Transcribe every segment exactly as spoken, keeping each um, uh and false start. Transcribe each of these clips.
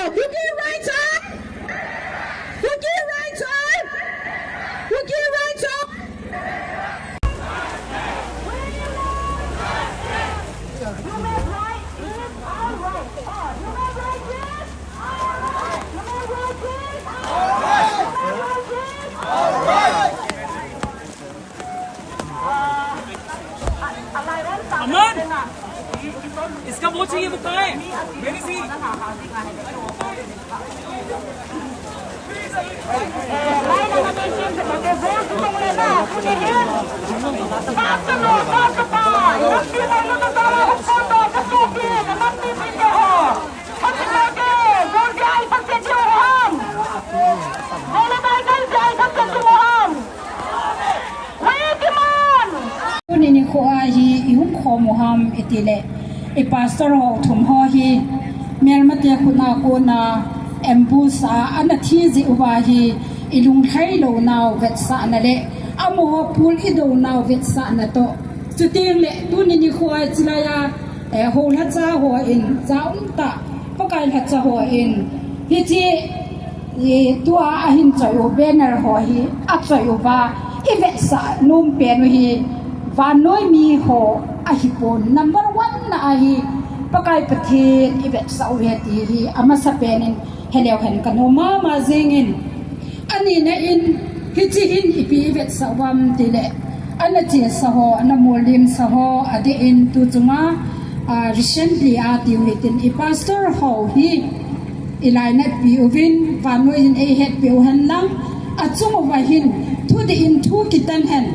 Kuki rights on! Kuki rights on! Kuki rights on! Human rights is our right. Human rights is our right. Human rights is our right. Human rights is our right. अमन, इसका वो चाहिए, वो कहाँ है? मेरी सी। Tuni nikho a hi i hung khom u ham i ti le, i pastor ho thum ho hi melmate khut a kona ambush a ana thi jeh uva hi i lunglhai lounau vetsahna le amaho pul i dounau vetsahna toh. Chuteng le tuni nikho a chilai a, eh, ho lhacha ho in, cha um tah, Pakai lhacha ho in, hiche, eh, tua ahin choi u banner ho hi achoi uva, i vetsah nom pen u hi vannoi mi ho ahi pon, number one na ahi Pakai Pathen i vetsah u ahi ti hi amasa pen in heleu hen ka nom mama jing in. Ani na in, hiche hin ipi i vetsah uvam ti le, ana chesa ho, ana molhimsa ho, adeh in tu chunga, ah, recently a tiu hitin i pastor ho hi i lainatpi uvin, vannoi in ei hetpi u hen lang, achung uva hin, thudih in thu kitan hen.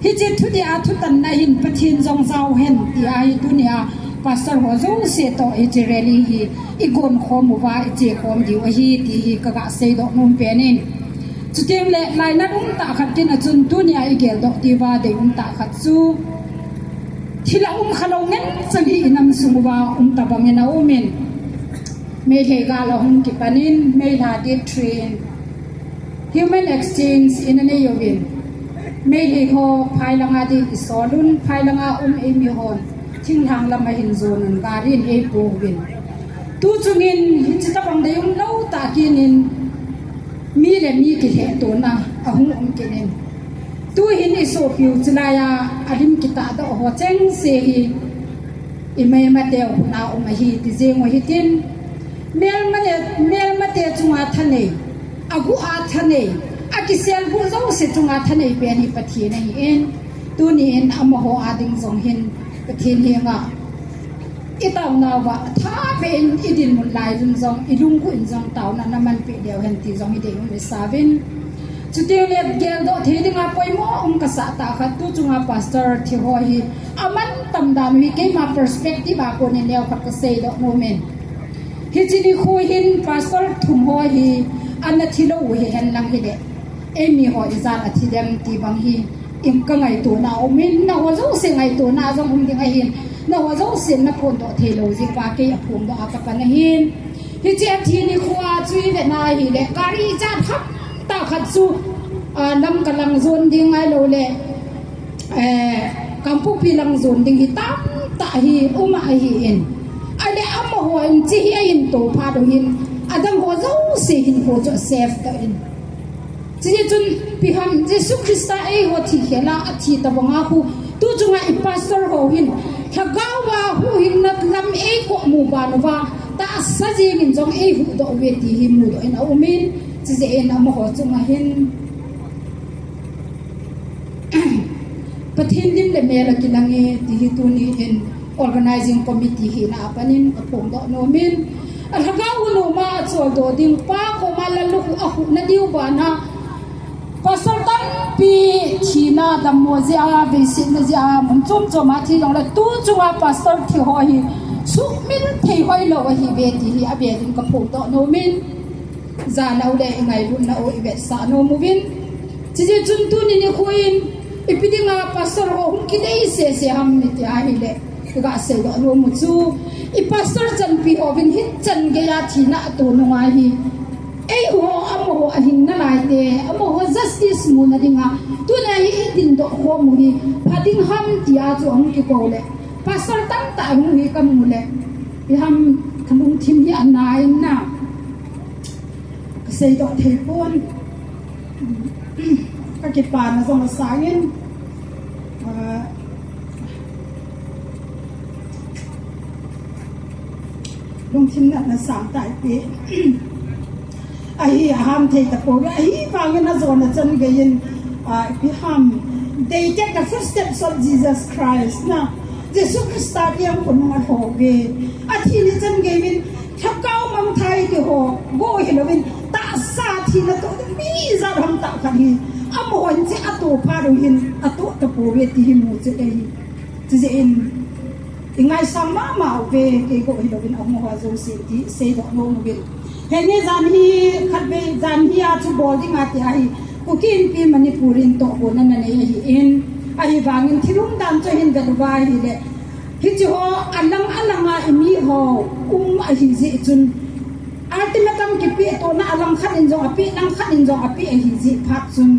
Hiche thudih a thutanna hin Pathen jong jao hen, ti ahi tunia pastor ho jouse toh hiche rally hi i gon khom uva, i che khom diu ahi, ti hi ka ga seidoh nom pen in. Chuteng le, lainat um tah khat kin a chun tunia i geldoh diuva dei um tah khat chu, thil a um khalou ngen chang hi i nam sung uva um tabang in a um in. Meitei gal a hung kipan in, Meilhei dih three in human exchange in a nei uvin. Meitei ho phai langa ding i sol un, phai langa um ei mi hon thinglhang lam a hin jon un, gari in ei po uvin. Tu chungin hiche tabang dei um lou tah kinin mi le mi kilhehtona ahung um kinin. Tu hin i sopiu chilai a, a lim kitahdoh ho chengse hi i melmateu khut a um ahi ti jeng u hitin. Melmate, melmate chunga thanei, agu a thanei, a kiselguh jouse chunga thanei pen hi Pathen ahi in. Tuni in amaho a ding jong hin Pathen henga i taonauva, atha pen i dinmun lai jun jong, i lunggui in jong taona na manpeh diu hen ti jong hi deium i sa uvin. Chuteng le geldoh thei dinga poimo um ka sah tah khat, tu chunga pastor thi ho hi aman tam dan u hi keima perspective a konin neo khat ka seidoh nom in. Hiche nikho hin pastor thum ho hi ana thi lou u hi hen lang hile, ei mi ho i jal a thi dem ti bang hi, in ka ngaitona um in, na ho jouse ngaitona jong um ding ahin, na ho jouse na phondoh thei lou jeh uva kei a phondoh a ka pan ahin. Hiche a thi nikho a chu i vet na hile, gari cha thak tah khat chu, ah, Lamka lang jon ding ahilou le, eh, Kangpokpi lang jon ding hi tamtah hi um ahi in. Ahile amaho in hiche hi a hin to phat u hin, adang ho jouse hin ho chu a safe tah in. Chuti chun ipi ham, Jesu Christa eiho thi khel a athi tabang a khu, tu chunga i pastor ho hin, lhagao a huhhingna lam ei komu ban uva, tahsa jeng in jong ei huhdoh uve ti hi mudoh in a um in, chuti jeh in amaho chunga hin Pathen lim le mel a kilang e ti hi tuni in organizing committee hina a panin ka phongdoh nom in, a lhagao u nom a choldo ding pa koma lallukhuh a huhna diu bana pastor tampi thina dammo jeh a, veisetna jeh a, mun chom chom a thi jongle tu chunga pastor thi ho hi sumil thei hoilou ahi ve ti hi a bel in ka phongdoh nom in. Jana u le i ngailutna u i vetsah nom uvin. Chuti chun tuni nikho in ipi dinga pastor ho hung kidei sese ham i ti ahile, i ga seidoh nom u chu, i pastor chanpi ho vin hichan geiya thina a to nunga hi, eiho amaho a hing nalai te, amaho justice muna dinga tuna hi i dindoh khom u hi pha ding ham tia chu ahung kikou le, pastor tamtah hung hi ka mu le, i ham ka lungthim hi a nai na. Seidoh thei pon. Ka kipana jong asangin, ah, lungthim natna sang tai ti. Ahi, aham thei tapouve, ahivangin ajona chan geiyin, ah, ipi ham, they take the footsteps of Jesus Christ na. Jesu Christa kiang khonung alhou ve. Athi ni chan geiyin, lhagao mangthah ti ho, go hilouvin, tahsa thina toh mi ijat ham tah khat hi. Amahon hiche atoh phat u hin, atoh tapouve ti hi muchet ahi. Chujeh in, ingaisang mama uve, kei go hilouvin, ahung ho jouse ti seidoh nom uvin. Henge, jan hi khatvei, jan hi a chu bol ding ati ahi. Kuki Inpi Manipur in tohgon ana nei ahin, ahivangin thil umdan chu hin vet uva ahile, hiche ho alang alanga imi ho um ahi jeh chun, ultimatum kipeh tona alang khat in jong apeh, lang khat in jong apeh ahi jeh phat chun,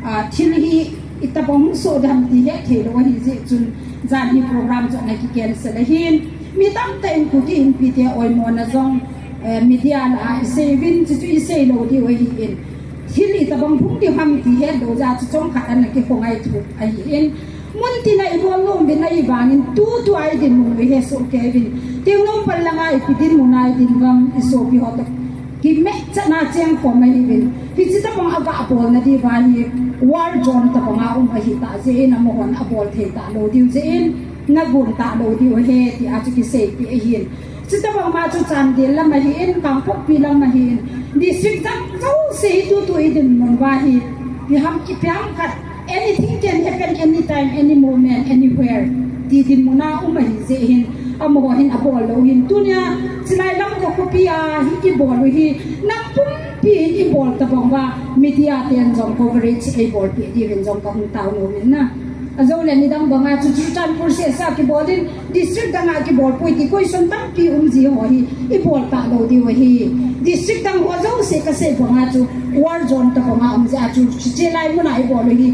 ah, thil hi itobang hung soh ding ham ti hethei lou ahi jeh chun, jan hi program chu ana kicancel ahin, mi tamtah in Kuki Inpi te oimona jong, eh, media lah a isei uvin, chuchu isei lou diu ahin, thil itobang hung ding ham ti het lou jeh a chu chomkhat ana kingaitho ahin, mun tina ibol nom uvin ahivangin tutua idinmun u ihesoh kei uvin. Tengnoupal langa ipi dinmun a idin uvem, isopi ho toh kimehchet na chengkhom ahiuvin. Hiche tobang aga bolna diuva hi war zone tobanga um ahitah jeh in amahon abol thei talou diu jeh in, nagon talou diu ahi tia chu kiseipeh ahin. Chutobang ma chu Chandel lam ahin, Kangpokpi lam ahin, district jat jouse hi tutu idinmun uva hi, ipi ham, ipi ham khat, anything can happen anytime, any moment, anywhere ti dinmun a um ahi jeh hin, amaho hin abol lou hin, tunia chulai Lamka khopi a hi ibol u hi, nam pumpi in ibol tobang uva media ten jong coverage eibolpeh diuvin jong kahung tao nom in na. Ajoule nidang banga chu Churachandpur seh sa kibol in, district danga kibol poi ti question tampi um ji ho hi ibol talou diu ahi. District dang ho jouse kasei banga chu war zone tobanga um jeh a chu, chulai muna ibol u hi,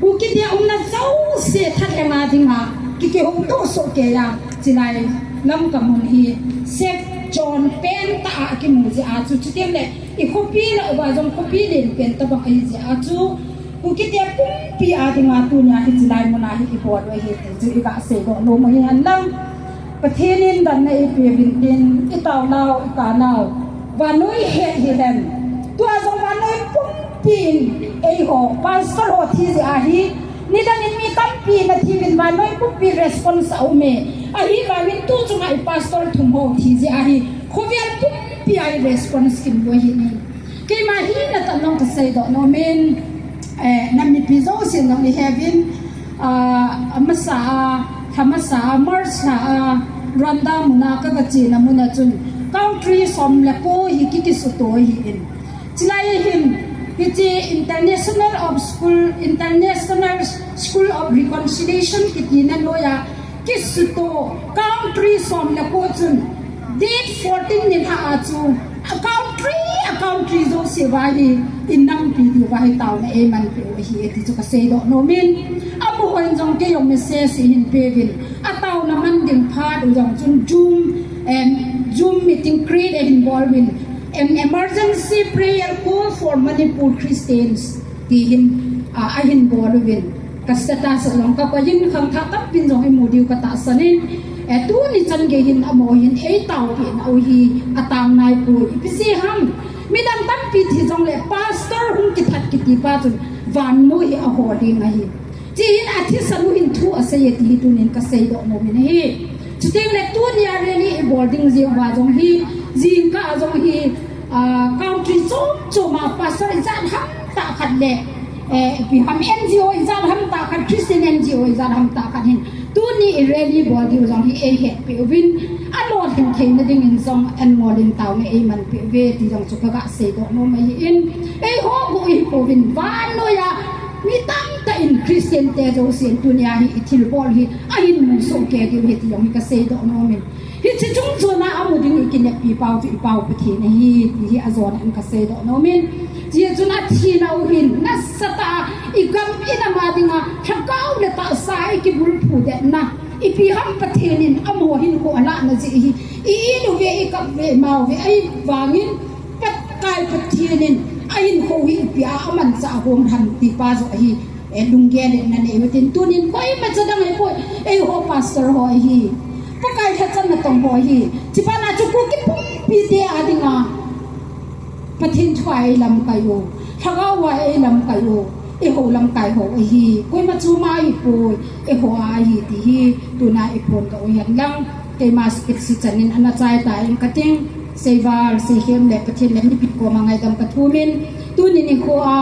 Kuki te umna jouse thalheng a dinga ki, kihoutoh soh keiya, chulai Lamka mun hi safe zone pentah a kimu jeh a chu, chuteng le ikhopi lah uva jong khopi lenpen tobang ahi jeh a chu, Kuki te pumpi a dinga tunia hiche lai muna hi ibol u ahi ti chu iga seidoh nom u ahi henlang. Pathen in damna eipeuvin tin, itao nau, ikah nau, vannoi het hihen. Tua jong vannoi pumpi in eiho pastor ho thi jeh a hi, nidang in mi tampi ana thi uvin, vannoi pumpi response aume. Ahivangin tu chunga i pastor thum ho thi jeh a hi, khovel pumpi a i response kimlou ahi. Keima hina tah in jong kaseidoh nom in, eh, nam mipi jousen jong iheuvin, ah, amasa a, lha masa a, March lha a, Rwanda muna kaga chena muna chun, country som le ko hi ki, kisuto ahin. Chulai hin, hiche International of School, International School of Reconciliation kitina noiya, kisuto country som le ko chun, date fourteen ni lha a chu, a country, a country jouse uva hi, inampi diuva hi taona eimanpeh u ahi ti chu kaseidoh nom in. Amahon jong kei jong message eihin peuvin. Ataona man ding phat u jong chun Zoom, em, Zoom meeting create eihin bol uvin. An emergency prayer call for Manipur Christians. Ti hin, ah, ahin bol uvin. Ka status a jong kakoi in khangthah tampin jong imu diu katahsan in. Eh, tuni chan gei hin amaho hin eitaopeh nau hi atang naipoi. Ipi jeh ham. Midang tampi thi jongle pastor hung kithat kiti pa chun vannoi hi aho ding ahi. Chuin athisan u hin thu asei e ti hi tunin kaseidoh nom in ahi. Chuteng le tunia rally ibol ding jeh uva jong hi, jingkah a jong hi, ah, country chom chom a pastor ijat ham tah khat le, eh, ipi ham N G O ijat ham tah khat, Christian N G O ijat ham tah khat hin, tuni i rally bol diu jong hi eihetpeh uvin, alolhin theina dingin jong anngol in taona eimanpeh uve ti jong chu kaga seidoh nom ahin, eiho bou ihipouvin vannoiya mi tamtah in Christian te jousen tunia hi i thilbol hi ahin musoh kei diu ahi ti jong hi kaseidoh nom in. Hiche chung chona amu ding i kineppi pau chu i Pau Pathen ahi ti hi ajona in kaseidoh nom in. Hichun athina u hin nasatah a i gam i nam a dinga lhagao le tahsa i kibulphu detna, ipi ham Pathen in amaho hinkho alahna jeh hi i in uve, i kap uve, i ma uve, ahivangin Pakai Pathen in ahinkho hi ipi a amanchah hom ham ti pa joh hi, eh, lunggel in nanei utin, tunin koima cha dang ahipoi, eiho pastor ho hi Pakai lhacha natong ho hi, chuphat na chu Kuki pumpi te a dinga Pathen thu a eilamkai u, Lhagao a eilamkai u, eiho lamkai ho ahi, koima chu ma ahipoi, eiho a ahi ti hi tuna iphondoh u hen lang, keima speech hi chanin ana chai ta ing kating. Seival, seikhem le Pathen le mipi koma ngaidam kathumin, tuni nikho a,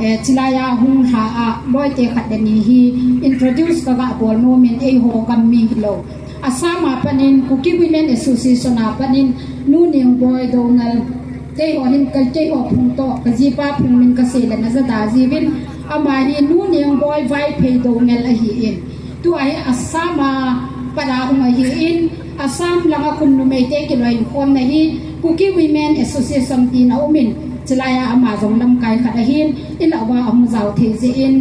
eh, chilai a hung lha a loite khat le ni hi introduce kaga bol nomin, eiho gam mi hilou, Assam a panin Kuki Women Association a panin Nu Nengboi Doungel, keiho hin ka, keiho phung toh kajipa phung min kasei le naja da jiuvin, ama hi Nu Nengboi Vaiphei Doungel ahin, tua hi Assam a pat a hung ahin, Assam langa khun numeite kiloikhomna hi Kuki Women Association tin aumin, chilai a ama jong lamkai khat ahin, ilah uva ahung jao thei jeh in,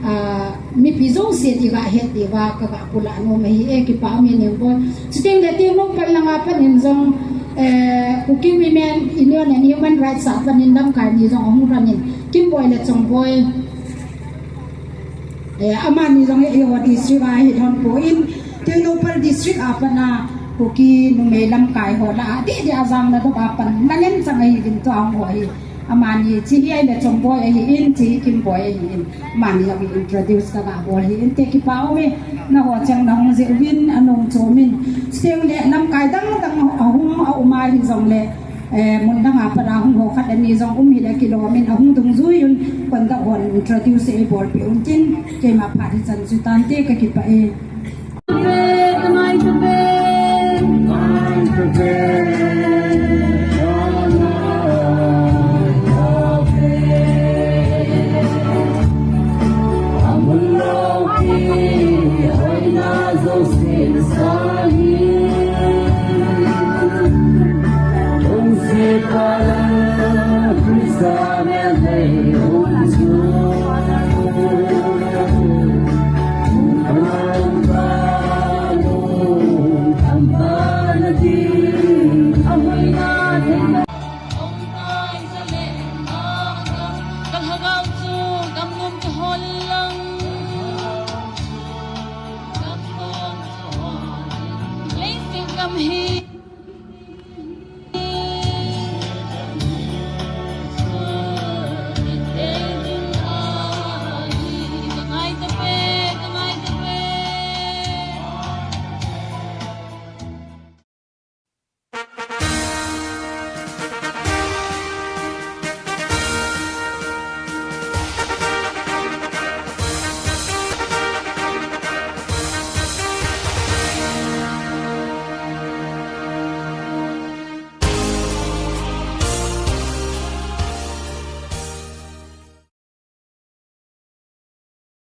ah, mipi jousen iga het diuva kaga pulah nom ahi e, kipa ume Nengboi. Chuteng le Tengnoupal langa panin jong, eh, Kuki Women Union and Human Rights a panin lamkai ni jong ahung lhonin, Kimboi le Chongboi, eh, amani jong eiho district a hi lhon poi, Tengnoupal district a pat a Kuki numei lamkai ho lah a deh deh a jang nadop a pan nalen chang ahiuvin, tua hung ho hi amani, hiche hi ahile Chongboi ahin, hiche hi Kimboi ahin, amani jong hi introduce kaga bol ahin te, kipa ume, nangho chang nahung jeh uvin, anom chomin. Chuteng le lamkai dang dang ahung aum ahi jongle, eh, mun dang a pat a hung ho khat le ni jong um hile kilomin, ahung dungjuiyun, conduct hon introduce eibolpeh untin, keima phat hichan chu tante, kakipah e.